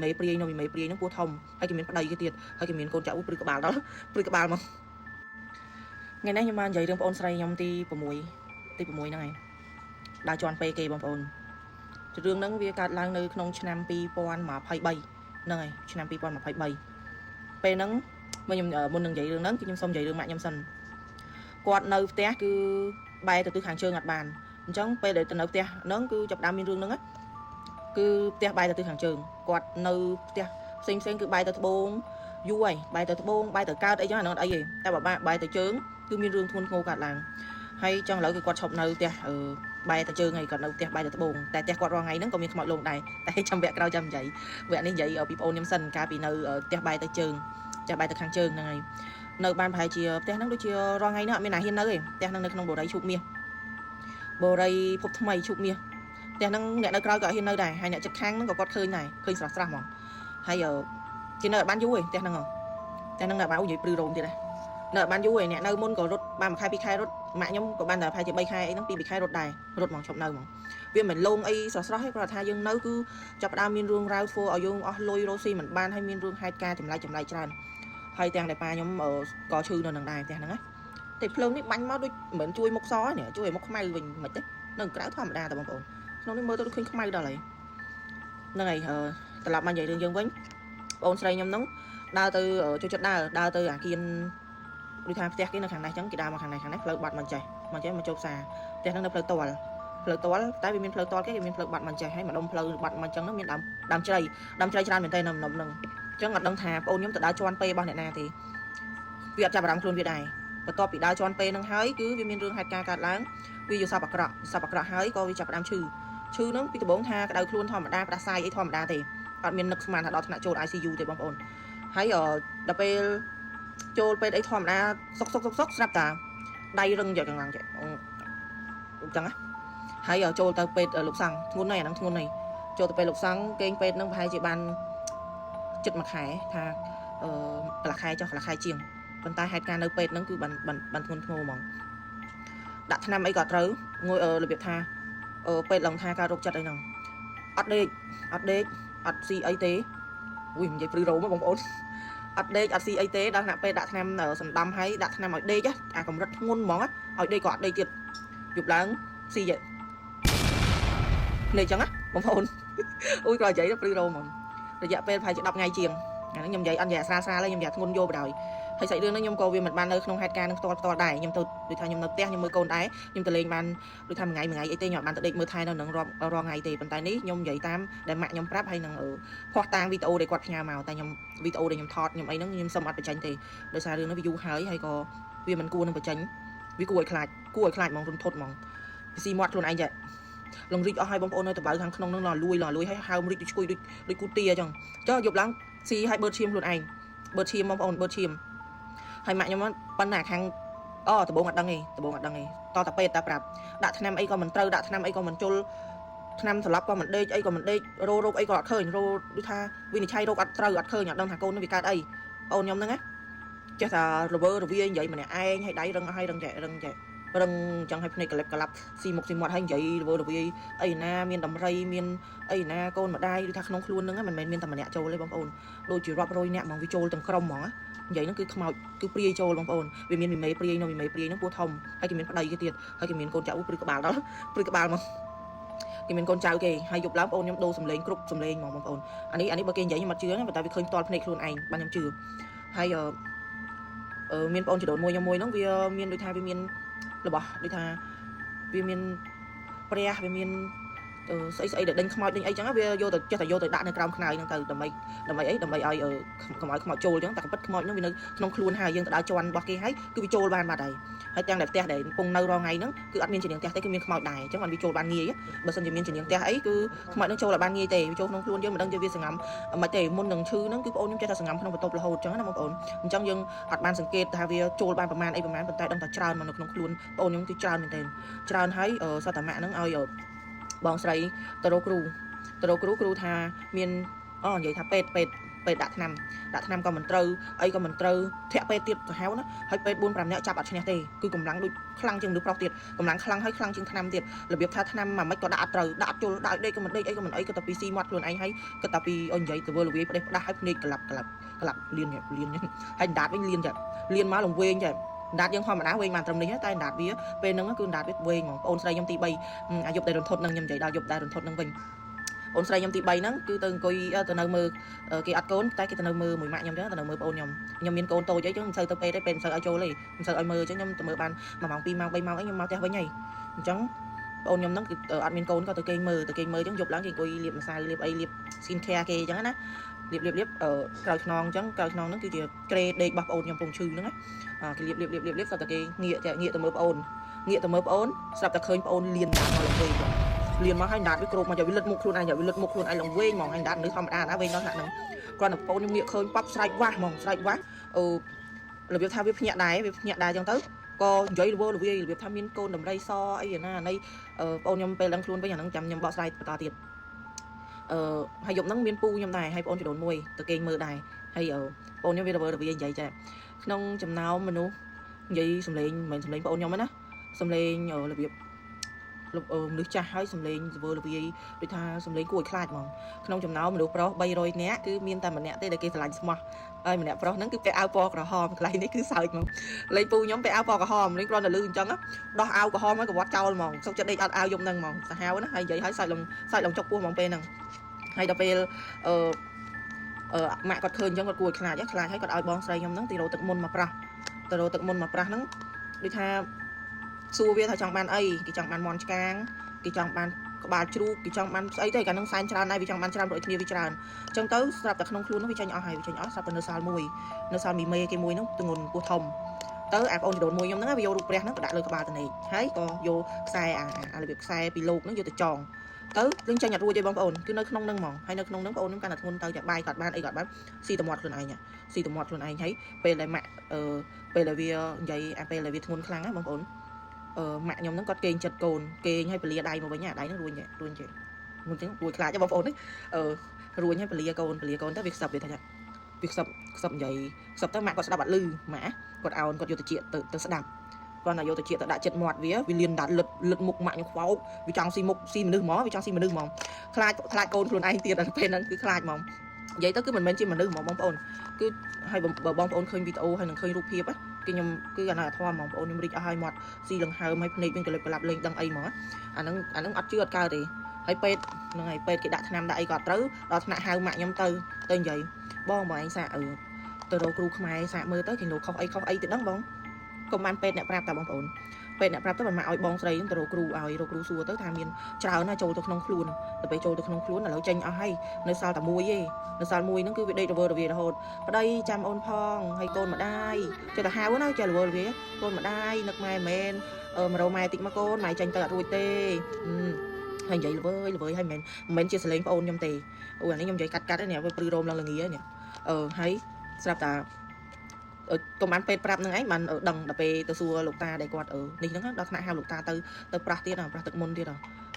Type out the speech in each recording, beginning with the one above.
មេព្រាយនៅមីមេព្រាយហ្នឹងពោះធំហើយគេមានប្តីគេទៀតហើយគេមានកូនចៅព្រឺក្បាលដល់ព្រឺក្បាលមកថ្ងៃនេះខ្ញុំមកនិយាយរឿងប្អូនស្រីខ្ញុំទី6ទី6ហ្នឹងឯងដើរជន់ពេគេបងប្អូនរឿងហ្នឹងវាកើតឡើងនៅក្នុងឆ្នាំ2023ហ្នឹងហើយឆ្នាំ2023ពេលហ្នឹងមកខ្ញុំមុននឹងនិយាយរឿងហ្នឹងគឺខ្ញុំសូមនិយាយរឿងម៉ាក់ខ្ញុំសិនគាត់នៅផ្ទះគឺបែរទៅទិសខាងជើងអត់បានអញ្ចឹងពេលដែលទៅនៅផ្ទះហ្នឹងគឺចាប់ផ្ដើមមានរឿងហ្នឹងណាគឺផ្ទះបែរទៅទិសខាងជើងគាត់នៅផ្ទះផ្សេងផ្សេងគឺបែរទៅត្បូងយូរហើយបែរទៅត្បូងបែរទៅកើតអីចឹងអាហ្នឹងអត់អីទេតែបើបែរទៅជើងគឺមានរឿងធ្ងន់ធ្ងរកើតឡើងហើយចឹងឥឡូវគឺគាត់ឈប់នៅផ្ទះអឺបែរទៅជើងហើយគាត់នៅផ្ទះបែរទៅត្បូងតែផ្ទះគាត់រាល់ថ្ងៃហ្នឹងក៏មានខ្មោចលងដែរតែចាំវគ្គក្រោយចាំនិយាយវគ្គនេះនិយាយពីប្អូនខ្ញុំសិនកាលពីនៅផ្ទះបែរទៅជើងផ្ទះបែរទៅខាងជើងហ្នឹងហើយនៅបានប្រហែលជាផ្ទះហ្នឹងដូចជារាល់ថ្ងៃហ្នឹងអត់មានណាហ៊ាននៅទេផ្ទះហ្នឹងនៅក្នុងបូរីឈូកមាសបូរីភពថ្មីឈូកមាសផ្ទះហ្នឹងអ្នកនៅក្រោយក៏អត់ហ៊ាននៅដែរហើយអ្នកចិត្តខាងហ្នឹងក៏គាត់ឃើញដែរឃើញស្រស់ស្រស់ហ្មងហើយគេនៅអត់បានយូរទេផ្ទះហ្នឹងហ៎ផ្ទះហ្នឹងនៅបាននិយាយព្រឺរោមទៀតដែរនៅអត់បានយូរទេអ្នកនៅមុនក៏រត់បានមួយខែពីរខែរត់ម៉ាក់ខ្ញុំក៏បានតែប្រហែលជា3ខែអីហ្នឹង2 3ខែរត់ដែររត់ហ្មងឈប់នៅហ្មងវាមិនលងអីស្រស់ស្រស់ទេគ្រាន់តែថាយើងនៅគឺចាប់ផ្ដើមមានរឿងរ៉ាវធ្វើឲ្យយើងអស់លុយរស់ស៊ីមិនបានហើយមានរឿងហេតុការណ៍ចម្លែកចម្លែកច្រើនហើយទាំងដែលប៉ាខ្ញុំក៏ឈឺនៅនឹងដែរផ្ទះហ្នឹងណាតែភ្លើងនេះបាញ់មកដូចមិនជួយមុខសនេះជួយឲ្យមុខខ្មៅវិញមិនទេនៅក្រៅធម្មតាតែបងប្អូនក្នុងនេះមើលទៅដូចឃើញខ្មៅដល់ហើយហ្នឹងហើយត្រឡប់មកនិយាយរឿងយើងវិញបងអូនស្រីខ្ញុំហ្នឹងដើរទៅចូលចិត្តដើរដើរទៅអាគៀនដូចថាផ្ទះគេនៅខាងនេះអញ្ចឹងគេដើរមកខាងនេះខាងនេះផ្លូវបាត់មកចេះមកចេះមកចូលផ្សារផ្ទះហ្នឹងនៅផ្លូវតលផ្លូវតលតែវាមានផ្លូវតលគេគេមានផ្លូវបាត់មកចេះហើយម្ដុំផ្លូវបាត់មកអញ្ចឹងហ្នឹងមានដើមដើមជ្រៃដើមជ្រៃច្រើនមែនតើនៅម្ដុំហ្នឹងអញ្ចឹងអត់ដឹងថាបងអូនខ្ញុំទៅដើរជន់ពេរបស់អ្នកណាទេវាអត់ចាប់អារម្មណ៍ខ្លួនវាដែរបន្ទាប់ពីដើរជន់ពេហ្នឹងហើយគឺវាមានរឿងហេតុការណ៍កើតឡើងវាយល់សពអាក្រក់សពអាក្រក់ហើយក៏វាចាប់ផ្ដើមឈឺឈឺហ្នឹងពីដំបូងថាក្តៅខ្លួនធម្មតាផ្ដាសាយអីធម្មតាទេអត់មាននឹកស្មានថាដល់ថ្នាក់ចូល ICU ទេបងប្អូនហើយដល់ពេលចូលពេទ្យអីធម្មតាសុកសុកសុកសុកស្រាប់តាដៃរឹងយកកងចេះអញ្ចឹងណាហើយចូលទៅពេទ្យលោកសង្ឃធ្ងន់ហើយអាហ្នឹងធ្ងន់ហើយចូលទៅពេទ្យលោកសង្ឃគេងពេទ្យហ្នឹងប្រហែលជាបានចិត្តមួយខែថាអឺកន្លះខែចុះកន្លះខែជាងប៉ុន្តែហេតុការណ៍នៅពេទ្យហ្នឹងគឺបានបានបានធ្ងន់ធ្ងរហ្មងដាក់ថ្នាំអីក៏ត្រូវងួយរបៀបថាពេទ្យឡើងថាការរោគចិត្តអីហ្នឹងអត់ដេកអត់ដេកអត់ស៊ីអីទេអុយនិយាយព្រឺរោមបងប្អូនអត់ដេកអត់ស៊ីអីទេដល់ថ្នាក់ពេទ្យដាក់ថ្នាំសណ្ដំហើយដាក់ថ្នាំឲ្យដេកអាកម្រិតធ្ងន់ហ្មងឲ្យដេកក៏អត់ដេកទៀតយប់ឡើងស៊ីនេះចឹងណាបងប្អូនអុយក៏និយាយទៅព្រឺរោមហ្មងរយៈពេលប្រហែលជា10ថ្ងៃជាងអាហ្នឹងខ្ញុំនិយាយអត់និយាយស្រាលស្រាលទេខ្ញុំនិយាយធ្ងន់យកបណ្ដោយហើយសាច់រឿងហ្នឹងខ្ញុំក៏វាមិនបាននៅក្នុងហេតុការណ៍ហ្នឹងផ្ទាល់ផ្ទាល់ដែរខ្ញុំទៅដូចថាខ្ញុំនៅផ្ទះខ្ញុំមើលកូនដែរខ្ញុំទៅលេងបានដូចថាមួយថ្ងៃមួយថ្ងៃអីទេខ្ញុំអត់បានទៅដេកមើលថែនៅនឹងរាប់រាល់ថ្ងៃទេប៉ុន្តែនេះខ្ញុំនិយាយតាមដែលម៉ាក់ខ្ញុំប្រាប់ហើយនឹងភ័ស្តុតាងវីដេអូដែលគាត់ផ្ញើមកតែខ្ញុំវីដេអូដែលខ្ញុំថតខ្ញុំអីហ្នឹងខ្ញុំសុំអត់បញ្ចេញទេដោយសាររឿងហ្នឹងវាយូរហើយហើយក៏វាមិនគួរនឹងបញ្ចេញវាគួរឲ្យខ្លាចគួរឲ្យខ្លាចហ្មងរន្ធត់ហ្មងស៊ីមាត់ខ្លួនឯងចេះលងរីកអស់ហើយបងប្អូននៅតបៅខាងក្នុងហ្នឹងលលួយលលួយហើយហើមរីកដូចឈួយដូចដូចគូទាអញ្ចឹងចុះយប់ឡើងស៊ីឲ្យបឺតឈាមខ្លួនឯងបឺតឈាមបងប្អូនបឺតឈាមហើយម៉ាក់ខ្ញុំប៉ុណ្ណាខាងអូដបងអត់ដឹងទេដបងអត់ដឹងទេតតពេទ្យតាប្រាប់ដាក់ថ្នាំអីក៏មិនត្រូវដាក់ថ្នាំអីក៏មិនជុលថ្នាំស្លាប់ក៏មិនដេកអីក៏មិនដេករោរោគអីក៏អត់ឃើញរោដូចថាវិនិច្ឆ័យរោគអត់ត្រូវអត់ឃើញអត់ដឹងថាកូននឹងវាកើតអីអូនខ្ញុំហ្នឹងណាចេះតែរវើរវាយនិយាយម្នាក់ឯងហើយដៃរឹងហើយរឹងចេះរឹងចេះរឹងចង់ឲ្យភ្នែកកលិបកលាប់ស៊ីមុខស៊ីមាត់ហើយនិយាយរវើរវាយអីណាមានដំរីមានអីណាកូនម្ដាយដូចថាក្នុងខ្លួនហ្នឹងមិនមែនមានតែម្នាក់ចូលទេបងប្អូនដូចជារាប់រយនាក់ហ្មងវាចូលទាំងក្រុមហ្មងនិយាយហ្នឹងគឺខ្មោចគឺព្រាយចូលបងប្អូនវាមានវិមេព្រាយនៅវិមេព្រាយហ្នឹងពោះធំហើយគេមានប្តីគេទៀតហើយគេមានកូនចៅព្រឺក្បាលដល់ព្រឺក្បាលមកគេមានកូនចៅគេហើយយប់ឡើងបងប្អូនខ្ញុំដូរសំឡេងគ្រប់សំឡេងហ្មងបងប្អូនអានេះអានេះបើគេនិយាយខ្ញុំអត់ជឿណាប៉ុន្តែវាឃើញផ្ទាល់ភ្នែកខ្លួនឯងបានខ្ញុំជឿហើយអឺមានបងប្អូនជីដូនមួយខ្ញុំមួយហ្នឹងវាមានដូចថាវាមានរបស់ដូចថាវាមានព្រះវាមានស្អីស្អីដែលដេញខ្មោចដេញអីចឹងវាយកទៅចេះតែយកទៅដាក់នៅក្រោមខ្នើយហ្នឹងទៅដើម្បីដើម្បីអីដើម្បីឲ្យកុំឲ្យខ្មោចចូលចឹងតែក៏ពិតខ្មោចហ្នឹងវានៅក្នុងខ្លួនហើយយើងទៅដើរជន់របស់គេហើយគឺវាចូលបានបាត់ហើយហើយទាំងដែលផ្ទះដែលកំពុងនៅរាល់ថ្ងៃហ្នឹងគឺអត់មានជំនាញផ្ទះទេគឺមានខ្មោចដែរអញ្ចឹងបានវាចូលបានងាយបើសិនជាមានជំនាញផ្ទះអីគឺខ្មោចហ្នឹងចូលឲ្យបានងាយទេវាចូលក្នុងខ្លួនយើងមិនដឹងជាវាសង្ងំមិនទេមុននឹងឈឺហ្នឹងគឺបងអូនខ្ញុំចេះតែសង្ងំក្នុងបន្ទប់រហូតអញ្ចឹងណាបងប្អូនអញ្ចឹងយើងអត់បានសង្កេតថាវាចូលបានប្រមាណអីប្រមាណប៉ុន្តែដឹងតែច្រើនមកនៅក្នុងខ្លួនបងអូនខ្ញុំគឺច្រើនមែនទែនច្រើនហើយសតម៉ាក់ហ្នឹងឲ្យបងស្រីទៅរកគ្រូទៅរកគ្រូគ្រូថាមានអូនិយាយថាពេទ្យពេទ្យ ពេទ្យដាក់ថ្នាំដាក់ថ្នាំក៏មិនត្រូវអីក៏មិនត្រូវធាក់ពេទ្យទៀតសាហាវណាហើយពេទ្យ4 5នាក់ចាប់អត់ឈ្នះទេគឺកម្លាំងដូចខ្លាំងជាងមនុស្សប្រុសទៀតកម្លាំងខ្លាំងហើយខ្លាំងជាងថ្នាំទៀតរបៀបថាថ្នាំមួយមិនក៏ដាក់អត់ត្រូវដាក់អត់ជុលដាក់ឲ្យដេកក៏មិនដេកអីក៏មិនអីក៏តែពីស៊ីមាត់ខ្លួនឯងហើយក៏តែពីអនិយាយទៅវើលវាយផ្ដេសផ្ដាស់ហើយភ្នែកក្លាប់ក្លាប់ក្លាប់លៀនលៀនហើយដាតវិញលៀនចាលៀនមកលងវែងចាដាតយើងធម្មតាវែងបានត្រឹមនេះតែដាតវាពេលហ្នឹងគឺដាតវាវែងហ្មងបងអូនស្រីខ្ញុំទី3អាយុដែលរន្ធត់នឹងខ្ញុំនិយាយដល់យប់ដែលរន្ធត់នឹងវិញអូនស្រីខ្ញុំទី3ហ្នឹងគឺទៅអង្គុយទៅនៅមើលគេអត់កូនតែគេទៅនៅមើលមួយម៉ាក់ខ្ញុំចឹងទៅនៅមើលប្អូនខ្ញុំខ្ញុំមានកូនតូចអីចឹងមិនសូវទៅពេទ្យទេពេទ្យមិនសូវឲ្យចូលទេមិនសូវឲ្យមើលចឹងខ្ញុំទៅមើលបាន1ម៉ោង2ម៉ោង3ម៉ោងអីខ្ញុំមកផ្ទះវិញហើយអញ្ចឹងប្អូនខ្ញុំហ្នឹងគឺអត់មានកូនក៏ទៅគេងមើលទៅគេងមើលចឹងយប់ឡើងគេអង្គុយលាបម្សៅលាបអីលាប skin care គេចឹងណាលាបលាបលាបអឺក្រោយខ្នងចឹងក្រោយខ្នងហ្នឹងគឺជាក្រេដេករបស់ប្អូនខ្ញុំពងឈឺហ្នឹងណាគេលាបលាបលាបលាបលាបស្រាប់តែគេងាកងាកទៅមើលប្អូនងាកទៅមើលប្អូនស្រាប់តែឃើញប្អូនលៀនតាមមកឡើងវិញលៀនមកហើយដាតវាគ្របមកយកវាលិតមុខខ្លួនឯងយកវាលិតមុខខ្លួនឯងឡើងវែងហ្មងហើយដាតនៅធម្មតាណាវែងដល់ថ្នាក់ហ្នឹងគ្រាន់តែប្អូនខ្ញុំងាកឃើញប៉ាប់ស្រែកវ៉ាស់ហ្មងស្រែកវ៉ាស់អឺរបៀបថាវាភ្ញាក់ដែរវាភ្ញាក់ដែរចឹងទៅក៏និយាយរវើរវាយរបៀបថាមានកូនដំរីសអីណានៃប្អូនខ្ញុំពេលដឹងខ្លួនវិញអាហ្នឹងចាំខ្ញុំបកស្រាយបន្តទៀតអឺហើយយប់ហ្នឹងមានពូខ្ញុំដែរហើយប្អូនចដូនមួយទៅគេងមើលដែរហើយប្អូនខ្ញុំវារវើរវាយនិយាយចាក្នុងចំណោមមនុស្សនិយាយសំឡេងមិនមែនសំឡេងប្អូនខ្ញុំទេណាសំឡេងរបៀបមនុស្សចាស់ហើយសំឡេងរវើរវាយដូចថាសំឡេងគួរឲ្យខ្លាចហ្មងក្នុងចំណោមមនុស្សប្រុស300នាក់គឺមានតែម្នាក់ទេដែលគេស្រឡាញ់ស្មោះហើយម្នាក់ប្រុសហ្នឹងគឺពាក់អាវពណ៌ក្រហមកន្លែងនេះគឺសើចហ្មងលេងពូខ្ញុំពាក់អាវពណ៌ក្រហមលេងគ្រាន់តែលឺអញ្ចឹងដោះអាវក្រហមហើយកវត្តចោលហ្មងសុកចិត្តដេកអត់អាវយំហ្នឹងហ្មងសាហាវណាហើយនិយាយហើយសើចលងសើចលងចុកពោះហ្មងពេលហ្នឹងហើយដល់ពេលអឺអឺម៉ាក់គាត់ឃើញអញ្ចឹងគាត់គួរឲ្យខ្លាចខ្លាចហើយគាត់ឲ្យបងស្រីខ្ញុំហ្នឹងទីរោទឹកមុនមកប្រោះទៅរោទឹកមុនមកប្រោះហ្នឹងដូចថាសួរវាថាចង់បានអីគេចង់បានមន់ឆ្កាងគេចង់បានក្បាលជ្រូកគេចង់បានស្អីទៅកាលហ្នឹងសែនច្រើនដែរវាចង់បានច្រើនព្រោះគ្នាវាច្រើនអញ្ចឹងទៅស្រាប់តែក្នុងខ្លួននោះវាចេញអស់ហើយវាចេញអស់ស្រាប់តែនៅសល់មួយនៅសល់មីមេគេមួយហ្នឹងទងន់ពោះធំទៅអាប្អូនចដូនមួយខ្ញុំហ្នឹងវាយករូបព្រះហ្នឹងទៅដាក់លើក្បាលតនេកហើយក៏យកខ្សែអាអារបៀបខ្សែពីលោកហ្នឹងយកទៅចងទៅនឹងចេញអត់រួចទេបងប្អូនគឺនៅក្នុងហ្នឹងហ្មងហើយនៅក្នុងហ្នឹងបងប្អូនខ្ញុំកាន់តែធ្ងន់ទៅចាបាយក៏បានអីក៏បានស៊ីតមាត់ខ្លួនឯងស៊ីតមាត់ខ្លួនឯងហើយពេលដែលម៉ាក់អឺពេលដែលវានិយាយអាពេលដែលវាធ្ងន់ខ្លាំងណាបងប្អូនអឺម៉ាក់ខ្ញុំហ្នឹងគាត់គេងចិត្តកូនគេងឲ្យពលាដៃមកវិញអាដៃហ្នឹងរួញរួញចេះមុនចឹងរួចខ្លាចបងប្អូននេះអឺរួញឲ្យពលាកូនពលាកូនទៅវាខ្សឹបវាថាវាខ្សឹបខ្សឹបនិយាយខ្សឹបទៅម៉ាក់គាត់ស្ដាប់អត់លឺម៉ាក់គាត់អោនគាត់យកទៅជាទៅទៅស្ដាប់គាត់តែយកទៅជាទៅដាក់ចិត្តមាត់វាវាលៀនដាក់លិតលិតមុខម៉ាក់ខ្ញុំខ្វោកវាចង់ស៊ីមុខស៊ីមនុស្សហ្មងវាចង់ស៊ីមនុស្សហ្មងខ្លាចខ្លាចកូនខ្លួនឯងទៀតដល់ពេលហ្នឹងគឺខ្លាចហ្មងនិយាយទៅគឺមិនមែនជាមនុស្សហ្មងបងប្អូនគឺហើយបើបងប្អូនឃើញវីដេអូហើយនឹងឃើញរូបភាពគឺខ្ញុំគឺអាណាធម៌ហ្មងបងប្អូនខ្ញុំរីកអស់ហើយមាត់ស៊ីលង្ហើមហើយភ្នែកវិញក្លិបក្លាប់លេងដឹងអីហ្មងអាហ្នឹងអាហ្នឹងអត់ជឿអត់កើតទេហើយពេទ្យហ្នឹងហើយពេទ្យគេដាក់ថ្នាំដាក់អីក៏ត្រូវដល់ថ្នាក់ហៅម៉ាក់ខ្ញុំទៅទៅនិយាយបងបងឯងសាកអឺទៅរកគ្រូខ្មែរសាកមើលទៅគេលោកខុសអីខុសអីទៅដឹងបងកុំបានពេទ្យអ្នកប្រាប់តាបងប្អូនពេទ្យអ្នកប្រាប់ទៅបានមកឲ្យបងស្រីហ្នឹងទៅរកគ្រូឲ្យរកគ្រូសួរទៅថាមានច្រើនណាចូលទៅក្នុងខ្លួនទៅពេលចូលទៅក្នុងខ្លួនឥឡូវចេញអស់ហើយនៅសល់តែមួយទេនៅសល់មួយហ្នឹងគឺវាដេករវើរវាយរហូតប្តីចាំអូនផងហើយកូនម្ដាយចេះតែហៅណាចេះរវើរវាយកូនម្ដាយនឹកម៉ែមែនអឺមករកម៉ែតិចមកកូនម៉ែចេញទៅអត់រួចទេហើយនិយាយល្វើយល្វើយហើយមិនមែនជាសលេងប្អូនខ្ញុំទេអូអានេះខ្ញុំនិយាយកាត់កាត់នេះវាព្រឺរោមឡើងល្ងានេះអឺហើយស្រាប់តាកុំបានពេទ្យប្រាប់នឹងឯងបានដឹងដល់ពេលទៅសួរលោកតាដែលគាត់នេះហ្នឹងដល់ថ្នាក់ហៅលោកតាទៅទៅប្រះទៀតប្រះទឹកមុនទៀត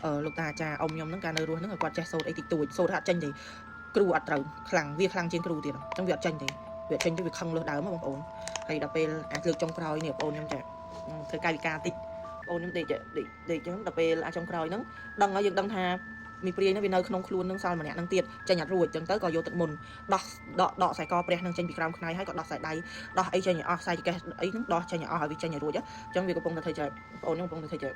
អឺលោកតាអាចារ្យអ៊ំខ្ញុំហ្នឹងកាលនៅរស់ហ្នឹងគាត់ចេះសូត្រអីតិចតួចសូត្រអត់ចេញទេគ្រូអត់ត្រូវខ្លាំងវាខ្លាំងជាងគ្រូទៀតអញ្ចឹងវាអត់ចេញទេវាអត់ចេញទេវាខឹងលើសដើមបងប្អូនហើយដល់ពេលអាចលើកចុងក្រោយនេះបងប្អូនខ្ញុំចាធ្វើកាយវិការតិចបងប្អូនខ្ញុំដេកដេកដេកអញ្ចឹងដល់ពេលអាចុងក្រោយហ្នឹងដឹងហើយយើងដឹងថាមីព្រាយហ្នឹងវានៅក្នុងខ្លួននឹងសល់ម្នាក់ហ្នឹងទៀតចេញអត់រួចអញ្ចឹងទៅក៏យកទឹកមុនដោះដកដកខ្សែកព្រះហ្នឹងចេញពីក្រោមខ្នើយហើយក៏ដោះខ្សែដៃដោះអីចេញឲ្យអស់ខ្សែចកេះអីហ្នឹងដោះចេញឲ្យអស់ឲ្យវាចេញឲ្យរួចអញ្ចឹងវាកំពុងតែធ្វើចេះបងប្អូនខ្ញុំកំពុងតែធ្វើចេះ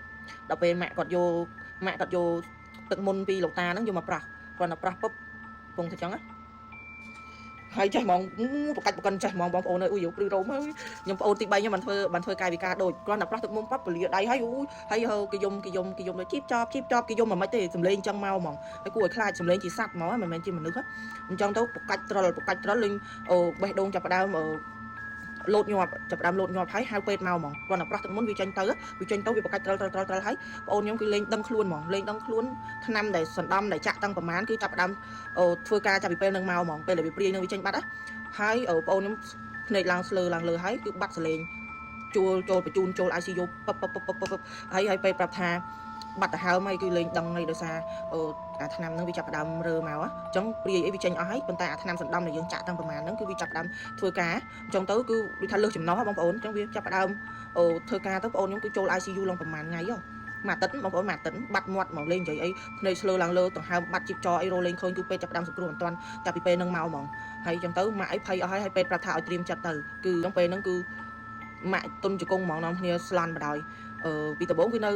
ដល់ពេលម៉ាក់គាត់យកម៉ាក់គាត់យកទឹកមុនពីលោកតាហ្នឹងយកមកប្រោះគាត់តែប្រោះពុបកំពុងតែចឹងណាហើយចេះហ្មងបកាច់បកិនចេះហ្មងបងប្អូនអើយអូយព្រឺរោមហើយខ្ញុំប្អូនទី3ខ្ញុំបានធ្វើបានធ្វើកាយវិការដូចគ្រាន់តែប្រោះទឹកមុំប៉ាប់ពលាដៃហើយអូយហើយគេយំគេយំគេយំដូចជីបចប់ជីបចប់គេយំមិនម៉េចទេសំលេងចឹងមកហ្មងហើយគួរឲ្យខ្លាចសំលេងជាសត្វហ្មងមិនមែនជាមនុស្សអញ្ចឹងទៅបកាច់ត្រលបកាច់ត្រលលេងអូបេះដូងចាប់ផ្ដើមអូលោតញាប់ចាប់ផ្ដើមលោតញាប់ហើយហៅពេទ្យមកហ្មងគ្រាន់តែប្រោះទឹកមុនវាចេញទៅវាចេញទៅវាបកាច់ត្រលត្រលត្រលត្រលហើយបងអូនខ្ញុំគឺលេងដឹងខ្លួនហ្មងលេងដឹងខ្លួនថ្នាំដែលសណ្ដំដែលចាក់តាំងប្រមាណគឺចាប់ផ្ដើមធ្វើការចាប់ពីពេលនឹងមកហ្មងពេលដែលវាព្រាយនឹងវាចេញបាត់ណាហើយបងអូនខ្ញុំភ្នែកឡើងស្លើឡើងលើហើយគឺបាត់សលេងជួលចូលបញ្ជូនចូល ICU ពឹបពឹបពឹបពឹបហើយហើយពេទ្យប្រាប់ថា បាត់ទៅហើមហើយគឺលេងដឹងហើយដោយសារអឺអាថ្នាំហ្នឹងវាចាប់ផ្ដើមរើមកអញ្ចឹងព្រាយអីវាចេញអស់ហើយប៉ុន្តែអាថ្នាំសណ្ដំដែលយើងចាក់តាំងប្រហែលហ្នឹងគឺវាចាប់ផ្ដើមធ្វើការអញ្ចឹងទៅគឺដូចថាលើសចំណុះបងប្អូនអញ្ចឹងវាចាប់ផ្ដើមអូធ្វើការទៅបងប្អូនខ្ញុំគឺចូល ICU ឡើងប្រហែលថ្ងៃហ៎មួយអាទិត្យបងប្អូនមួយអាទិត្យបាត់មាត់មកលេងនិយាយអីភ្នែកឆ្លើឡើងលើដង្ហើមបាត់ជីបចអីរលេងឃើញគឺពេទ្យចាប់ផ្ដើមសង្គ្រោះមិនទាន់ចាប់ពីពេលហ្នឹងមកហ្មងហើយអញ្ចឹងទៅម៉ាក់អីភ័យអស់ហើយហើយពេទ្យប្រាប់ថាឲ្យត្រៀមចិត្តទៅគឺក្នុងពេលហ្នឹងគឺម៉ាក់ទុនជង្គង់ហ្មងនាំគ្នាស្លន់បដ ாய் អឺពីដំបូងវានៅ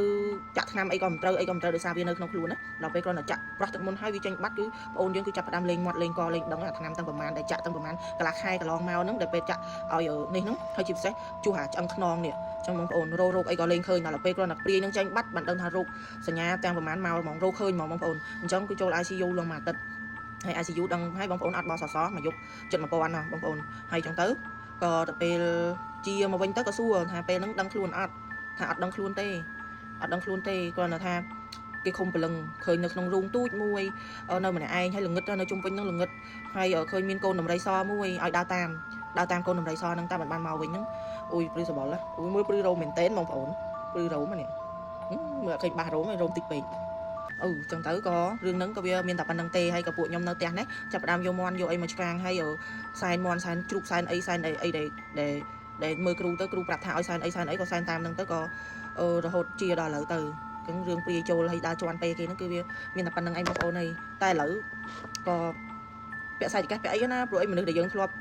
ចាក់ថ្នាំអីក៏មិនត្រូវអីក៏មិនត្រូវដោយសារវានៅក្នុងខ្លួនណាដល់ពេលគ្រាន់តែចាក់ប្រោះទឹកមុនហើយវាចេញបាត់គឺប្អូនយើងគឺចាប់ផ្ដើមលេងមាត់លេងកលេងដឹងអាថ្នាំទាំងប្រមាណដែលចាក់ទាំងប្រមាណកន្លះខែកន្លងមកហ្នឹងដែលពេលចាក់ឲ្យនេះហ្នឹងហើយជាពិសេសជួសអាឆ្អឹងខ្នងនេះចឹងបងប្អូនរោរោគអីក៏លេងឃើញដល់ពេលគ្រាន់តែព្រាយនឹងចេញបាត់បានដឹងថារោគសញ្ញាទាំងប្រមាណមកហ្មងរោគឃើញហ្មងបងប្អូនអញ្ចឹងគឺចូល ICU ឡើងមួយអាទិត្យហើយ ICU ដឹងហើយបងប្អូនអត់បសសមកយប់ចិត្ត1000ណោះបងប្អូនហើយចឹងទៅក៏ទៅពេលជាមកវិញទៅក៏សួរថាពេលហ្នឹងដឹងខ្លួនអត់ថាអត់ដឹងខ្លួនទេអត់ដឹងខ្លួនទេគ្រាន់តែថាគេឃុំព្រលឹងឃើញនៅក្នុងរូងទូចមួយនៅម្នាក់ឯងហើយល្ងឹតនៅជុំវិញហ្នឹងល្ងឹតហើយឃើញមានកូនដំរីសមួយឲ្យដើរតាមដើរតាមកូនដំរីសហ្នឹងតែមិនបានមកវិញហ្នឹងអូយព្រឺសបល់អូយមើលព្រឺរោមមែនតេនបងប្អូនព្រឺរោមនេះមើលអត់ឃើញបាសរោមរោមតិចពេកអឺចឹងទៅក៏រឿងហ្នឹងក៏វាមានតែប៉ុណ្្នឹងទេហើយក៏ពួកខ្ញុំនៅផ្ទះនេះចាប់ផ្ដើមយកមន់យកអីមកឆ្កាងហើយសែនមន់សែនជ្រូកសែនអីសែនអីអីដែលដែលដែលមើលគ្រូទៅគ្រូប្រាប់ថាឲ្យសែនអីសែនអីក៏សែនតាមហ្នឹងទៅក៏រហូតជាដល់ឥឡូវទៅចឹងរឿងព្រាយចូលហើយដើរជន់ពេលគេហ្នឹងគឺវាមានតែប៉ុណ្្នឹងឯងបងប្អូនហើយតែឥឡូវក៏ពាក់ខ្សែចកេះពាក់អីណាព្រោះអីមនុស្សដែលយើងធ្លាប់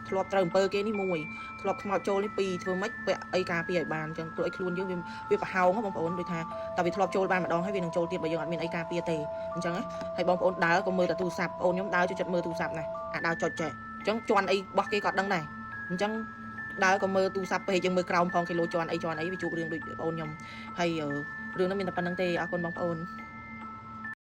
ធ្លាប់ត្រូវអំពើគេនេះមួយធ្លាប់ខ្មោចចូលនេះពីរធ្វើម៉េចពាក់អីការពារឲ្យបានចឹងព្រោះអីខ្លួនយើងវាវាប្រហោងបងប្អូនដូចថាតែវាធ្លាប់ចូលបានម្ដងហើយវានឹងចូលទៀតបើយើងអត់មានអីការពារទេអញ្ចឹងហើយបងប្អូនដើរក៏មើលតែទូរស័ព្ទបងខ្ញុំដើរចូលចិត្តមើលទូរស័ព្ទណាអាដើរចុចចេះអញ្ចឹងជន់អីបោះគេក៏ដឹងដែរអញ្ចឹងដើរក៏មើលទូរស័ព្ទពេកយើងមើលក្រោមផងគីឡូជន់អីជន់អីវាជួបរឿងដូចបងខ្ញុំហើយរឿងនោះមានតែប៉ុណ្្នឹងទេអរគុណបងប្អូន។